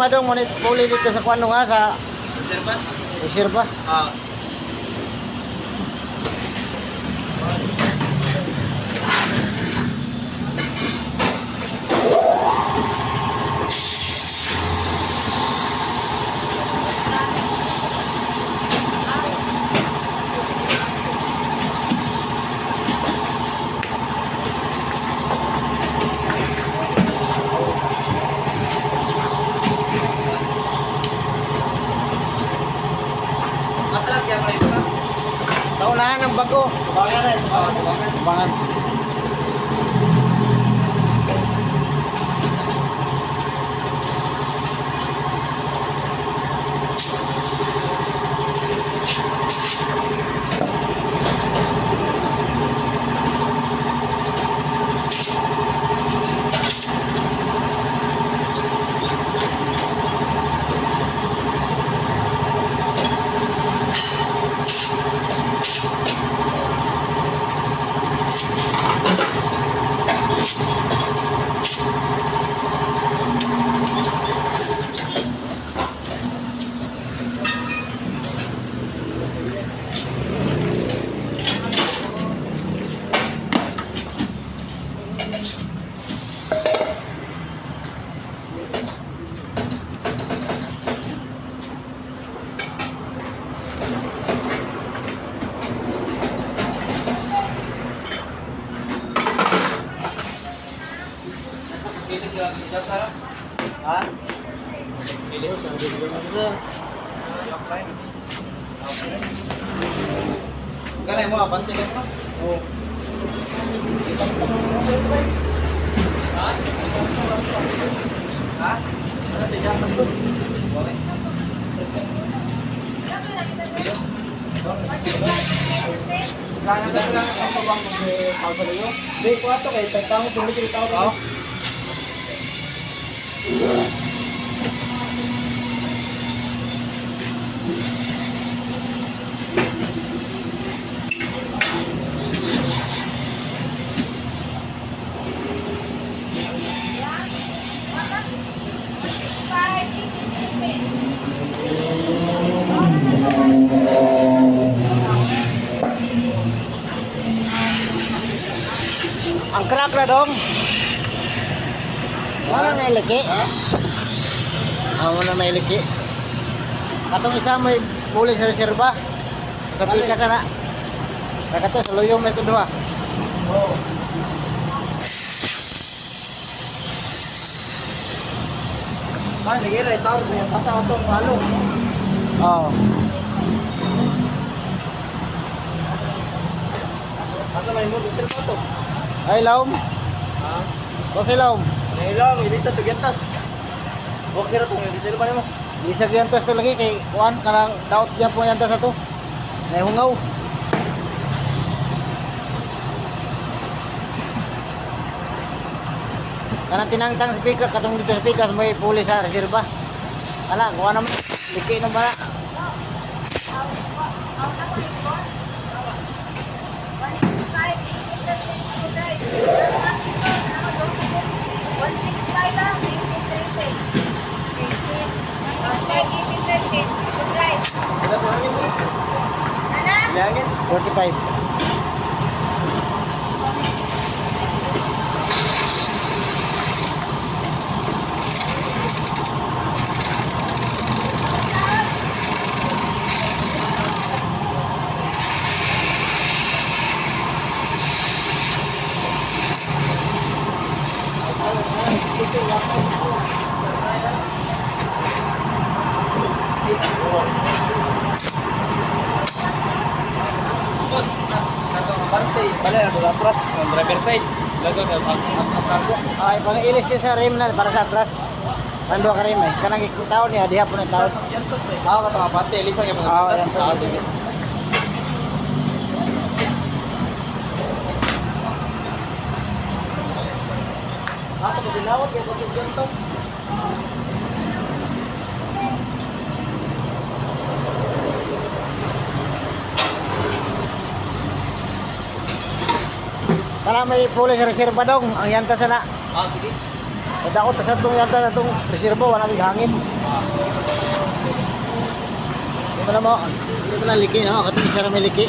madong mo puli dito sa kuano nga sa Reserva? reserva. Ah. Atras kaya pala ito ka? Sa unahan ng bago. Tubangan rin. Oo, tubangan. Bangan. Pilit yung isa para? Ha? Pilit. Kanay mo, abante ka mo. Oh. Ha? Ha? Ano tiga? Boleh. Di ko ato kay tagtang tuli tao Oh. Ang crack na dong. Wala na iliki. Ah, wala na iliki. Katong isa may puli sa reserba. Sa pikas na. Nakato sa luyong may ito duha. Oo. Ah, lagi ra tao sa pasa atong halo. Oh. Asa may mo gusto pa to? Ay laom. Ha? Kasi laom. Nailang ilisa to gentas. Okay ra tong ilisa pa nimo. Isa gyud to lagi kay kuan kanang daot diyan po yan sa to. Nahungaw. Kanang tinangtang sa pikas katong dito sa pikas may puli sa reserba. Ala, kuha naman. Liki na ba? Bilangin. 45. Boss, katong abante, bale na doon atras, ang driver side. Lago na ang ang cargo. Ay, pang ilis din sa rim na para sa atras. Nandua ka rim eh. Kanang taon niya, diha po na taon. Ah, katong abante, ilisa kay mga Ah, atras. yan to. Ah, sige. Ah, tapos sinawat kay pag to. Kana may puli sa reserba dong, ang yanta sana. Ah, sige. Kada ko sa tong yanta na tong reserba, wala tig hangin. Di ba na mo? Di ba na liki, no? Katong isa ra may liki.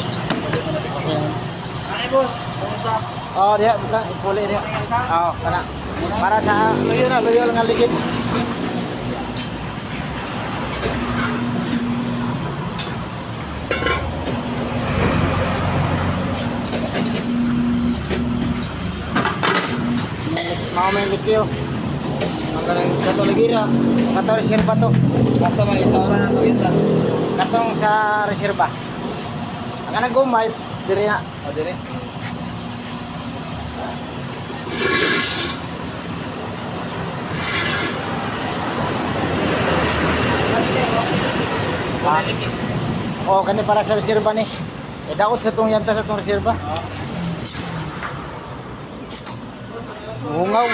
Ayan. Ay, boss. Kumusta? Oh, diha, buta, ipuli diha. Oh, kana. Para sa luyo na, luyo lang ang likid. Mao may liki oh. Ang kanang katoligira. Kato reserba to. Asa man ito na to itas. Katong sa reserba. Ang kanang gumay diri na. O dire. Ah. Oh, kani para sa reserba ni. Eh daot sa tong yanta sa tong reserba. Hungaw.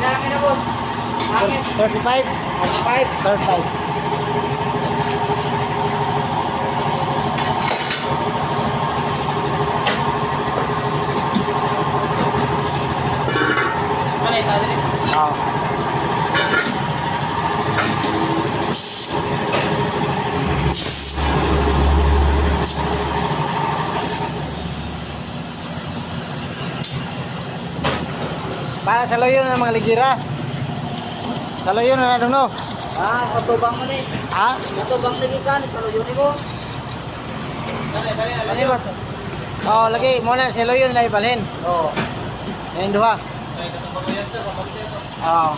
Kaya na, boss. 35? 35? 35. Ano ito dire? Oo. Para sa loyo na mga ligira. Sa loyo na na no. Ah, katubang mo ni. Ha? Katubang ni kan, kaluyo ni ko. Bale, bale, bale, boss. Oh, lagi mo na sa loyo na ibalhin. Oo. Ngayon duha. Ay, katubang mo yan, sir. Oo.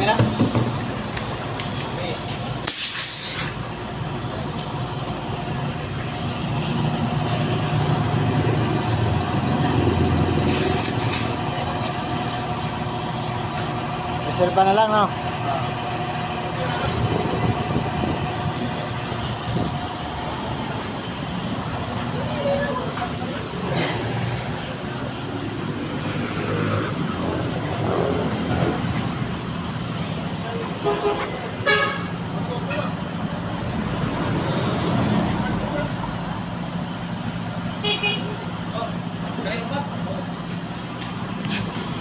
Mira. Reserva na lang no.